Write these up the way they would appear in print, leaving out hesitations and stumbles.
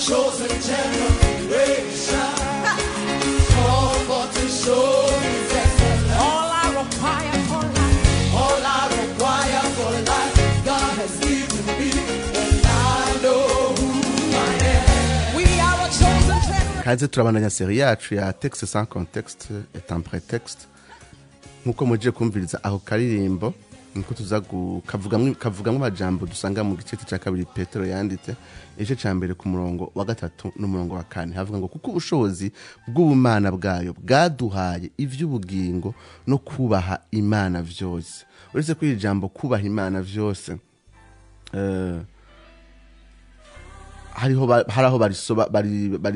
Chosen generation, called for to show His excellence. All I require for life, All I require for life, God has given me, and I know who I am. We are a chosen generation. Kaze, turabandanya série yacu ya "Texte sans contexte est un prétexte". Nkuko muje kumviriza aho karirimbo, niko tuza kavugamwo amajambo dusanga mu gice cya kabiri Petero yanditse, igice cya mbere, ku murongo wa gatatu n'umurongo wa kane. Havuga ngo: "Kuko ubushobozi bw'ubumana bwayo bwaduhaye ivy'ubugingo no kubaha Imana vyose." Uretse ko iri jambo "kubaha Imana vyose", hari aho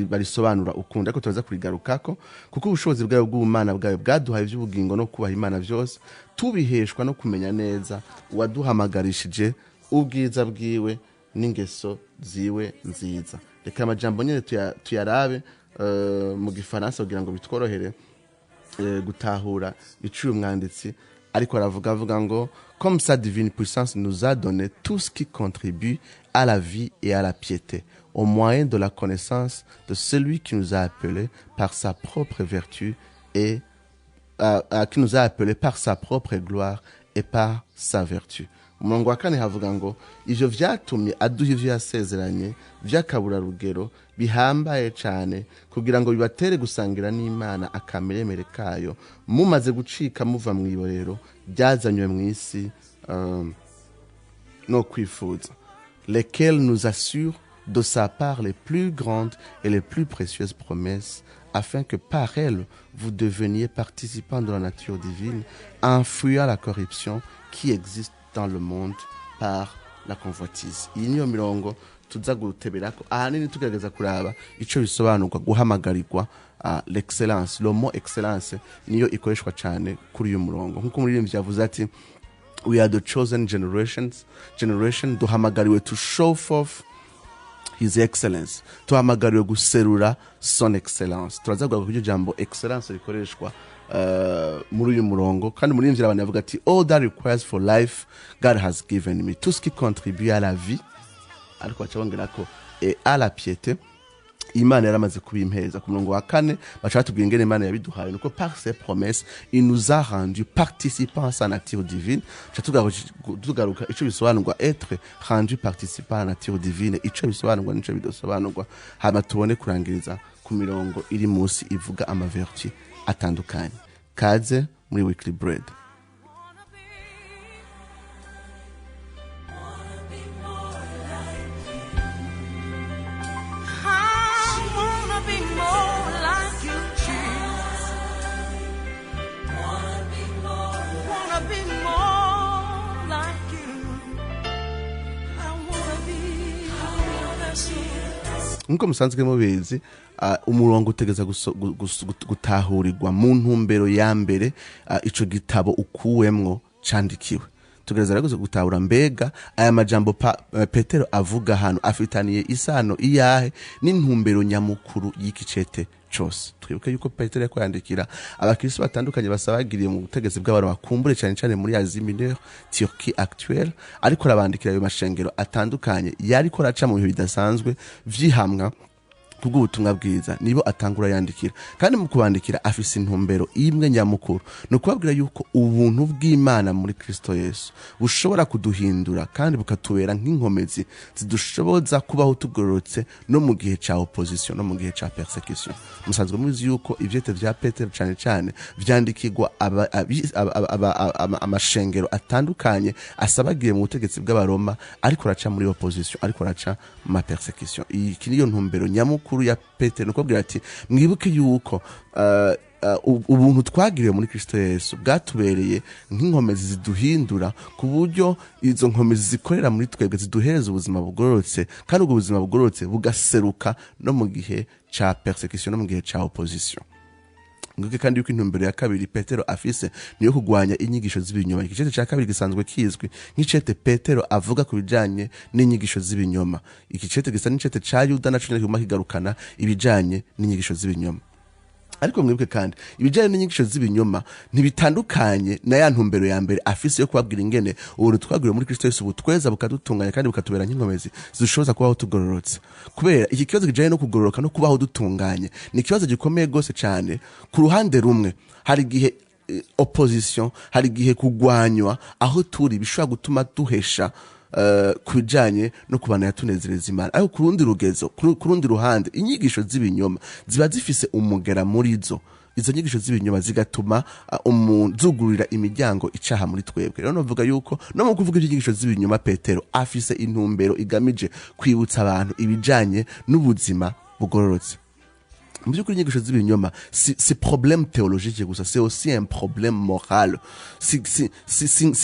barisobanura ukundi, ariko turaza kurigarukako. "Kuko ubushobozi bwayo bw'ubumana bwayo bwaduhaye iby'ubugingo no kubaha Imana byose, tubiheshwa no kumenya neza uwaduhamagarishije ubwiza bwiwe n'ingeso ziwe nziza." Reka amajambo nyine tuyarabe mu Gifaransa kugira ngo bitworohere gutahura ico uyu mwanditsi ariko aravuga. Avuga ngo: "Comme sa divine puissance nous a donné tout ce qui contribue à la vie et à la piété, au moyen de la connaissance de celui qui nous a appelés par sa propre vertu et qui nous a appelés par sa propre gloire et par sa vertu." Umurongo wa kane havuga ngo: "Ivyo vyatumye aduha ivyo yasezeranye vy'akaburarugero bihambaye cane, kugira ngo bibatere gusangira n'Imana akameremere kayo, mumaze gucika muva mu iborero ryazanywe mw'isi no kwifuza, lesquels nous assurent de sa part les plus grandes et les plus précieuses promesses, afin que par elles vous deveniez participants de la nature divine, en fuyant la corruption qui existe dans le monde par la convoitise." Iyi niyo mirongo tuza guteberako ahanini, tugerageza kuraba ico bisobanurwa guhamagarirwa l'excellence. Le mot "excellence" niyo ikoreshwa cyane kuri uyu murongo, nkuko umuririmbyi yavuze ati: "We are the chosen generation." Duhamagariwe to show forth His excellence, tuhamagariwe guserura son excellence. Turaza kugaruka kuri iryo jambo "excellence" rikoreshwa muri uyu murongo. Kandi muri nzira abantu bavuga ati: "All that requires for life, God has given me." Tout ce qui contribue à la vie, ariko baca bongera ko "et à la piété", Imana yaramaze kubimpeza. Ku murongo wa kane baca batubwira ingene Imana yabiduhaye, nuko par ses promesses il nous a rendu participants à sa nature divine. Tuca tugaruka ico bisobanurwa être rendu participant à la nature divine, ico bisobanurwa n'ico bidasobanurwa, hama tubone kurangiriza ku mirongo iri munsi ivuga ama vertus atandukanye. Kaze muri Weekly Bread. Wanna be, wanna be more like you. I wanna be more like you, Jesus. Wanna be more like you. I wanna be a Nkuko musanzwe mubizi, umurongo utegeza gutahurirwa mu ntumbero ya mbere ico gitabo ukuwemwo candikiwe. Tugereza rero gutahura mbega aya majambo Petero avuga hano afitaniye isano iyahe n'intumbero nyamukuru y'iki cete cose. Twibuke yuko Petero yariko yandikira abakristo batandukanye basabagiriye mu butegetsi bw'abantu bakumbure, cyane cyane muri Asie Mineure, Turquie actuelle. Ariko arabandikira ayo mashengero atandukanye yariko araca mu bihe bidasanzwe vyihamwa kubw'ubutumwa bwiza. Nibo atangura yandikira, kandi mu kubandikira afise intumbero imwe nyamukuru, ni ukubabwira yuko ubuntu bw'Imana muri Kristo Yesu bushobora kuduhindura kandi bukatubera nk'inkomezi zidushoboza kubaho tugororotse no mu gihe ca opposition, no mu gihe ca persécution. Musanzwe muzi yuko ivyete vya Petero cane cane vyandikirwa amashengero atandukanye asabagiye mu butegetsi bw'Abaroma, ariko araca muri opposition, ariko araca mu ma persécution. Iki niyo ntumbero nyamukuru ya Petero, ni ukubabwira ati: "Mwibuke yuko ubuntu twagiriwe muri Kristo Yesu bwatubereye nk'inkomezi ziduhindura, ku buryo izo nkomezi zikorera muri twebwe ziduhereza ubuzima bugororotse, kandi ubwo buzima bugororotse bugaseruka no mu gihe ca persécution, no mu gihe ca opposition." Nguke kandi yuko intumbero ya kabiri Petero afise niyo kugwanya inyigisho z'ibinyoma. Igicete ca kabiri gisanzwe kizwi nk'icete Petero avuga ku bijanye n'inyigisho z'ibinyoma. Iki cete gisa n'icete ca Yuda, naco nyene kiguma kigarukana ibijanye n'inyigisho z'ibinyoma. Ariko mwibuke kandi ibijyanye n'inyigisho z'ibinyoma ntibitandukanye na ya ntumbero ya mbere afise yo kubabwira ingene ubuntu twaguriwe muri Kristo Yesu butweza, bukadutunganya kandi bukatubera nk'inkomezi zidushoboza kubaho tugororotse. Kubera iki kibazo kijanye no kugororoka no kubaho dutunganye ni ikibazo gikomeye rwose cyane. Ku ruhande rumwe hari igihe opposition, hari igihe kugwanywa aho turi bishobora gutuma duhesha ku bijanye no kubana yatunezereza Imana. Ariko ku rundi rugezo, ku rundi ruhande, inyigisho z'ibinyoma ziba zifise umugera muri zo. Izo nyigisho z'ibinyoma zigatuma umuntu zugurira imiryango icaha muri twebwe. Rero novuga yuko no mu kuvuga iby'inyigisho z'ibinyoma, Petero afise intumbero igamije kwibutsa abantu ibijanye n'ubuzima bugororotse. Mu by'ukuri inyigisho z'ibinyoma si problème théologique gusa, c'est aussi un problème moral. Si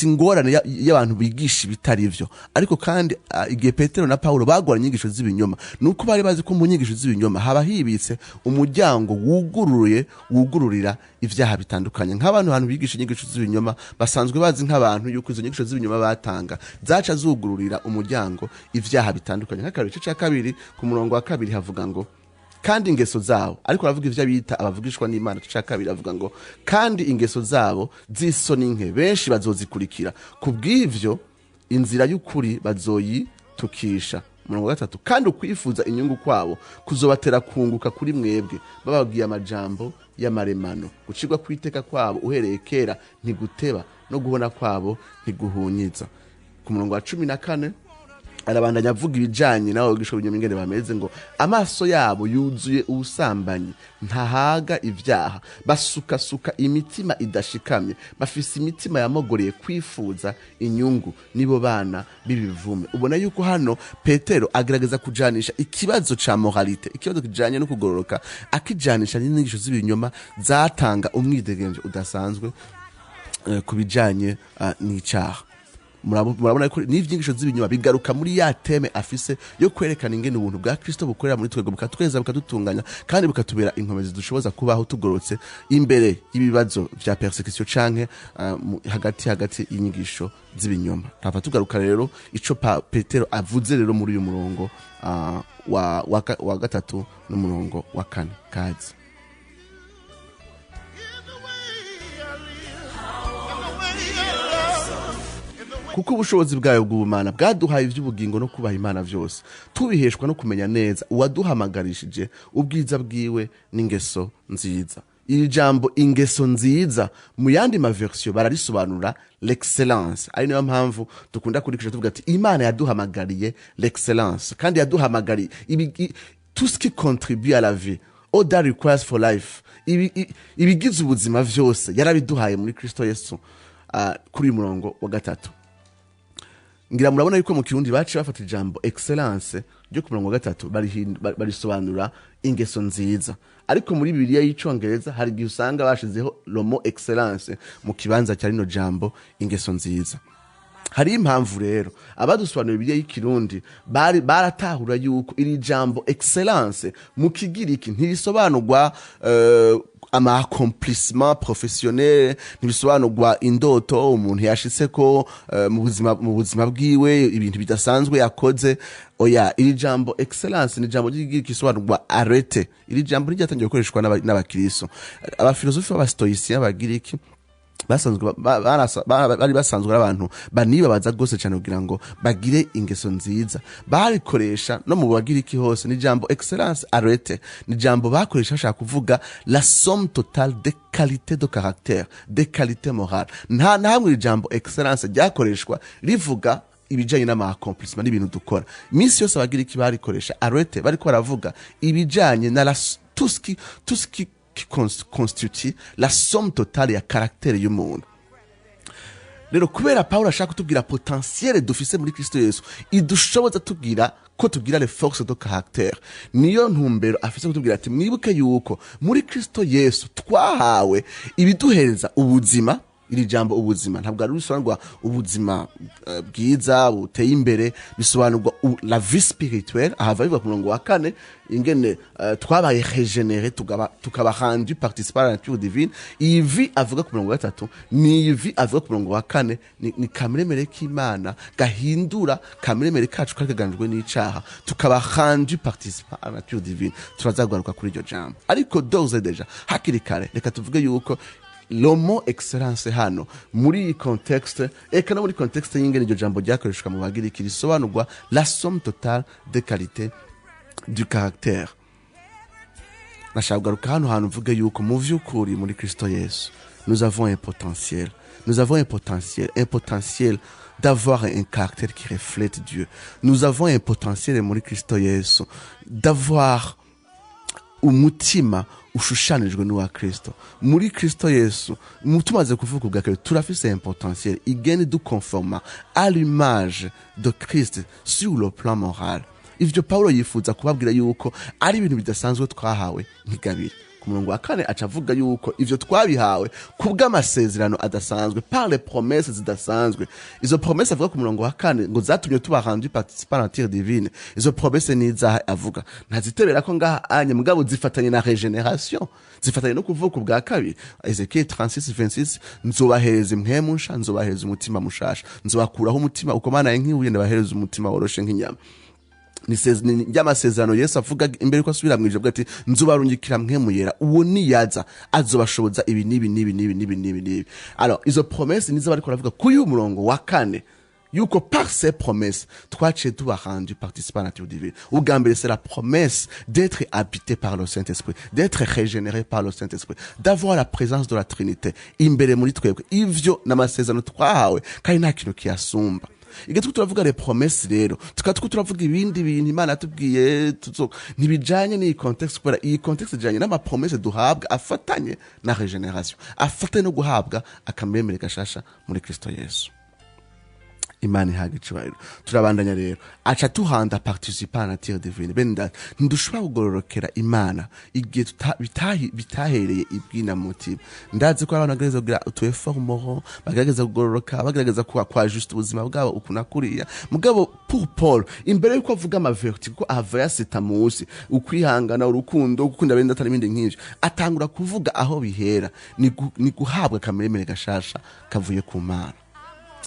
ingorane y'abantu bigisha ibitari vyo. Ariko kandi igihe Petero na Paulo bagwara inyigisho z'ibinyoma, nuko bari bazi ko mu nyigisho z'ibinyoma haba hibitse umuryango wuguruye, wugururira ivyaha bitandukanye. Nk'abantu bantu bigisha inyigisho z'ibinyoma basanzwe bazi nk'abantu yuko izo nyigisho z'ibinyoma batanga zaca zugururira umuryango ivyaha bitandukanye. Nk'akarorero, igice ca 2 ku murongo wa 2 havuga ngo: "Kandi ingeso zabo", ariko aravuga ivyo bita abavugishwa n'Imana, cya kabiri avuga ngo: "Kandi ingeso zabo z'isoni nke benshi bazozikurikira, kubw'ivyo inzira y'ukuri bazoyitukisha." Umurongo wa 3: "Kandi ukwifuza inyungu kwabo kuzobatera kunguka kuri mwebwe, bababwiye amajambo y'amaremano. Gucirwa kwiteka kwabo uhereye kera ntiguteba, no guhona kwabo ntiguhunyiza." Ku murongo wa 14 arabandanya avuga ibijanye n'abo bigisha ibinyoma ingene bameze, ngo: "Amaso yabo yuzuye ubusambanyi, ntahaga ivyaha, basukasuka imitima idashikamye, bafise imitima yamogoreye kwifuza inyungu, nibo bana b'ibivume." Ubona yuko hano Petero agerageza kujanisha ikibazo ca moralité, ikibazo kijanye no kugororoka, akijanisha n'inyigisho z'ibinyoma zatanga umwidegemvyo udasanzwe ku bijanye n'icaha. Murabona ko n'ivyigisho z'ibinyoma bigaruka muri ya thème afise yo kwerekana ingene ubuntu bwa Kristo bukorera muri twebwe, bukatweza, bukadutunganya kandi bukatubera inkomezi dushoboza kubaho tugororotse imbere y'ibibazo vya persécution canke hagati y'inyigisho z'ibinyoma. Tava tugaruka rero ico Petero avuze rero muri uyu murongo wa 3 n'umurongo wa 4. Kazi. In the way I live, in the way I love, in the way "Kuko ubushobozi bwayo bw'ubumana bwaduhaye iby'ubugingo no kubaha Imana byose, tubiheshwa no kumenya neza uwaduhamagarishije ubwiza bwiwe n'ingeso nziza." Iri jambo ingeso nziza mu yandi ma version bararisobanura l'excellence, ari niyo mpamvu dukunda kurikisha tuvuga ati Imana yaduhamagariye l'excellence, kandi yaduhamagariye tout ce qui contribue à la vie, all that requires for life, ibigize ubuzima vyose yarabiduhaye muri Kristo Yesu. Kuri uyu murongo wa 3 ngira murabona yuko mu Kirundi baciye bafata ijambo excellence ryo ku murongo wa 3 barisobanura ingeso nziza. Ariko muri Bibiliya y'Icongereza hari igihe usanga bashizeho le mot excellence mu kibanza cya rino jambo ingeso nziza. Hari impamvu rero abadusobanuriye Bibiliya y'Ikirundi bari baratahura yuko iri jambo excellence mu Kigiriki ntirisobanurwa ama accomplissement professionnel, ntibisobanurwa indoto umuntu yashitse ko mu buzima bwiwe, ibintu bidasanzwe yakoze. Oya, iri jambo excellence ni jambo ry'Ikigiriki risobanurwa arete. Iri jambo ntiryatangiye gukoreshwa n'abakristo. Abafilosofi b'abastoïciens b'Abagiriki basanzwe bari basanzwe ari abantu banibabaza rwose cyane kugira ngo bagire ingeso nziza. Barikoresha no mu Bagiriki hose. Ni jambo excellence arete, ni jambo bakoresha bashaka kuvuga la somme totale des qualités de caractère, des qualités morales. Nta na hamwe iri jambo excellence ryakoreshwa rivuga ibijanye n'ama accomplissement n'ibintu dukora iminsi yose. Abagiriki barikoresha arete bariko baravuga ibijanye na tout ce qui constitue la somme totale ya caractère y'umuntu. Rero kubera Paulo ashaka kutubwira potentiel dufise muri Kristo Yesu idushoboza tubwira ko tugira les forces de caractère, niyo ntumbero afise kutubwira ati: mwibuke yuko muri Kristo Yesu twahawe ibiduhereza ubuzima. Iri jambo ubuzima ntabwo ari bisobanurwa ubuzima bwiza buteye imbere, bisobanurwa la vie spirituelle. Ahava bivuga ku murongo wa kane ingene twabaye régénéré, tukaba rendu participant à la nature divine. Iyi vie avuga ku murongo wa gatatu ni iyi vie avuga ku murongo wa kane, ni kameremere k'Imana gahindura kameremere kacu kari kaganjwe n'icaha, tukaba rendu participant à la nature divine. Turazagaruka kuri iryo jambo, ariko d'ores et déjà, hakiri kare, reka tuvuge yuko le mot excellence hano muri iyi contexte, eka no muri contexte y'ingene iryo jambo ryakoreshwa mu Bagiriki, risobanurwa la somme totale des qualités du caractère. Nashaka kugaruka hano hantu mvuge yuko mu vy'ukuri muri Kristo Yesu nous avons un potentiel, nous avons un potentiel, un potentiel d'avoir un caractère qui reflète Dieu. Nous avons un potentiel muri Kristo Yesu d'avoir umutima ushushanijwe n'uwa Kristo. Muri Kristo Yesu, tumaze kuvuga ubwa kabiri, turafise un potentiel igenda idukonforma à l'image de Christ sur le plan moral. Ivyo Paulo yifuza kubabwira yuko ari ibintu bidasanzwe twahawe nk'igabire. Ku murongo wa kane aca avuga yuko ivyo twabihawe kubw'amasezerano adasanzwe, par les promesses zidasanzwe. Izo promesses avuga ku murongo wa kane ngo zatumye tuba rendu participant à la nature divine, izo promesses ni izahe avuga? Ntazitebera ko ngaha anye, mugabo zifatanye na régénération, zifatanye no kuvuka ubwa kabiri. Ezekiel 36 26: "Nzobahereza impwemu nsha, nzobahereza umutima mushasha, nzobakuraho umutima ukomanaye nk'ibuye, ndabahereza umutima woroshe nk'inyama." Ni ry'amasezerano Yesu avuga imbere ko asubira mu ijuru, avuga ati: "Nzobarungikira Mpwemu Yera, uwo niyaza azobashoboza ibi n'ibi n'ibi n'ibi n'ibi n'ibi n'ibi." Alors izo promesse nizo bariko baravuga kuri uyu murongo wa kane, yuko par ces promesses twaciye tuba rendu participant à la nature divine. Ubwa mbere, c'est la promesse d'être habité par le Saint-Esprit, d'être régénéré par le Saint-Esprit, d'avoir la présence de la Trinité imbere muri twebwe. Ivyo n'amasezerano twahawe kandi nta kintu kiyasumba. Igihe turiko turavuga les promesses rero, tukaba turiko turavuga ibindi bintu Imana yatubwiye ntibijanye n'iyi contexte, kubera iyi contexte ijanye n'amapromesse duhabwa afatanye na régénération, afatanye no guhabwa akamemere gashasha muri Kristo Yesu. Imana ihaga icubahiro. Turabandanya rero, aca tuhanda participant à la nature divine. Bene data, ntidushobora kugororokera Imana igihe bitahereye ibwina mu mutima. Ndazi ko abantu bagerageza kugira utu effort moral, bagerageza kugororoka, bagerageza kwajusta ubuzima bwabo uku na kuriya. Mugabo pour Paul, imbere yuko avuga amavertu, kuko ahava yasita munsi ukwihangana, urukundo, gukunda bene data n'ibindi nk'ivyo, atangura kuvuga aho bihera, ni guhabwa kameremere gashasha kavuye ku Mana.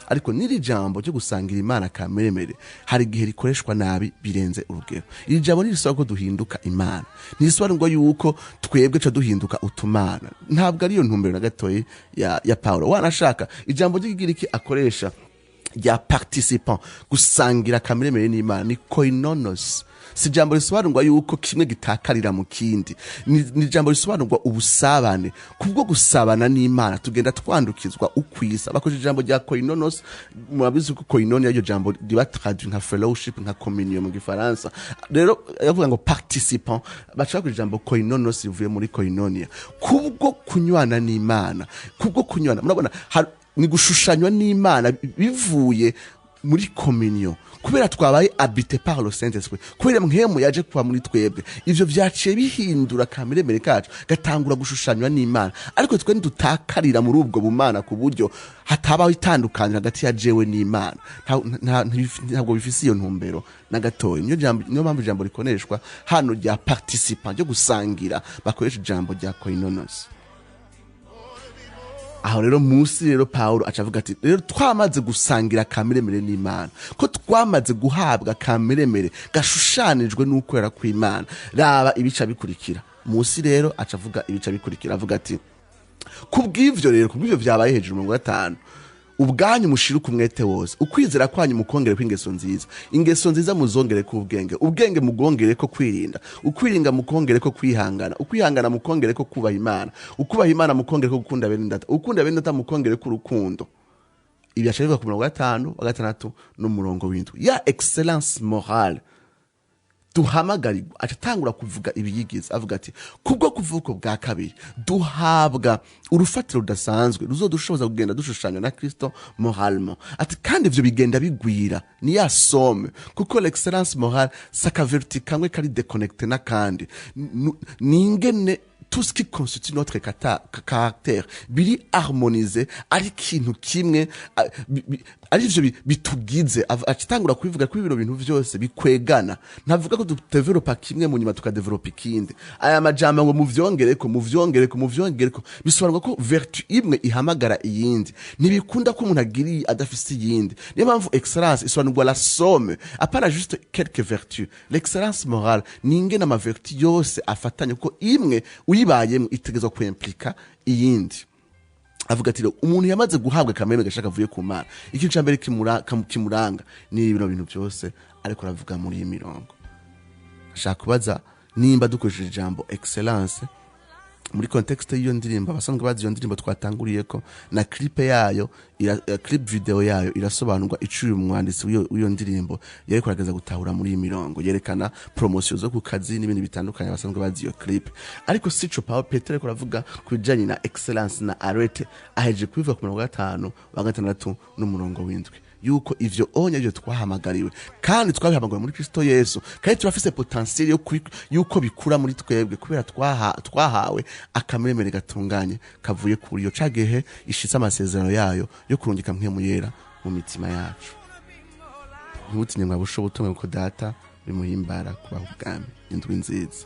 Ariko n'iri jambo ryo gusangira Imana kameremere hari igihe rikoreshwa nabi birenze urugero. Iri jambo ntirisaba ko duhinduka Imana, ntirisobanurwa yuko twebwe ca duhinduka utumana. Ntabwo ariyo ntumbero na gatoyi ya Paulo. Wanashaka ijambo ry'Ikigiriki akoresha rya participant, gusangira kameremere n'Imana, ni koinonos. Si ijambo risobanurwa yuko kimwe gitakarira mu kindi, ni ijambo risobanurwa ubusabane. Kubwo gusabana n'Imana tugenda twandukizwa ukwisa. Bakoresha ijambo rya koinonos. Murabizi ko koinonia iryo jambo riba traduit nka fellowship, nka communion mu Gifaransa. Rero yavuga ngo participant, baca bakoresha ijambo koinonos rivuye muri koinonia, kubwo kunywana n'Imana. Kubwo kunywana, murabona, ni gushushanywa n'Imana bivuye muri communion. Kubera twabaye habité par le Saint Esprit, kubera Mpwemu yaje kuba muri twebwe, ivyo vyaciye bihindura kameremere kacu, gatangura gushushanywa n'Imana. Ariko twe ntidutakarira muri ubwo bumana ku buryo hatabaho itandukaniro hagati ya jewe n'Imana. Ntabwo bifise iyo ntumbero na gatoya. Niyo mpamvu ijambo rikoreshwa hano rya participant, ryo gusangira, bakoresha ijambo rya koinonos. Aho rero munsi rero Paulo aca avuga ati: rero twamaze gusangira kameremere n'Imana, ko twamaze guhabwa kameremere gashushanijwe n'ukwera kw'Imana, raba ibica bikurikira. Munsi rero aca avuga ibica bikurikira, avuga ati: kubw'ivyo rero, kubw'ivyo vyabaye hejuru, 50, ubwanyu mushire umwete wose, ukwizera kwanyu mukongere kw'ingeso nziza, ingeso nziza muzongere ko ubwenge, ubwenge mugongere ko kwirinda, ukwirinda mukongere ko kwihangana, ukwihangana mukongere ko kubaha Imana, ukubaha Imana mukongere ko gukunda bene data, ukunda bene data mukongere ko urukundo. Ibi aca bivuga ku murongo wa gatanu, wa gatandatu n'umurongo w'indwi, ya excellence morale duhamagarirwa. Aca atangura kuvuga ibiyigize, avuga ati: kubwo kuvuka bwa kabiri duhabwa urufatiro rudasanzwe ruzodushoboza kugenda dushushanywa na Kristo moralement. Ati kandi ivyo bigenda bigwira, ni ya somme, kuko l'excellence morale si akavertu kamwe kari déconnecté n'akandi. Ni ingene Tout ce qui constitue notre caractère biri harmonisé, ari ikintu kimwe, ari ivyo bitugize. Acitangura kubivuga kuri bino bintu vyose bikwegana. Ntavuga ko dudevelopa kimwe, mu nyuma tukadevelopa ikindi. Aya majambo ngo muvyongereko, muvyongereko, muvyongereko, bisobanurwa ko vertu imwe ihamagara iyindi. Ntibikunda ko umuntu agiriye adafise iyindi. Niyo mpamvu excellence isobanurwa la somme, apana juste quelques vertus. L'excellence morale ni ingene ama vertu yose afatanye, kuko imwe uyibayemwo itegerezwa kwimplika iyindi. Avuga ati rero umuntu yamaze guhabwa akameme gashaka avuye ku Mana, ikintu ca mbere kimuranga ni bino bintu byose ariko aravuga muri iyi mirongo. Ashaka kubaza nimba dukoresheje ijambo excellence muri contexte y'iyo ndirimbo. Abasanzwe bazi iyo ndirimbo twatanguriye ko na clip yayo, clip video yayo irasobanurwa ico uyu mwanditsi w'iyo ndirimbo yariko arageza gutahura muri iyi mirongo. Yerekana promotion zo ku kazi n'ibindi bitandukanye. Abasanzwe bazi iyo clip, ariko sico Paul Petero ariko aravuga ku bijanye na excellence na arete. Aheje kubivuga ku murongo wa 5, wa 6 n'umurongo w'7, yuko ivyo onye ivyo twahamagariwe kandi twabihamagariwe muri Kristo Yesu, kandi turafise potentiel yuko bikura muri twebwe, kubera twahawe akamemere gatunganye kavuye kuri yo cagehe ishitse amasezerano yayo yo kurungika Mpwemu Yera mu mitima yacu. Ntimutinye, mwabusho butumwe, kuko Data bimuhimbara kubaha ubwami. Indwi nziza.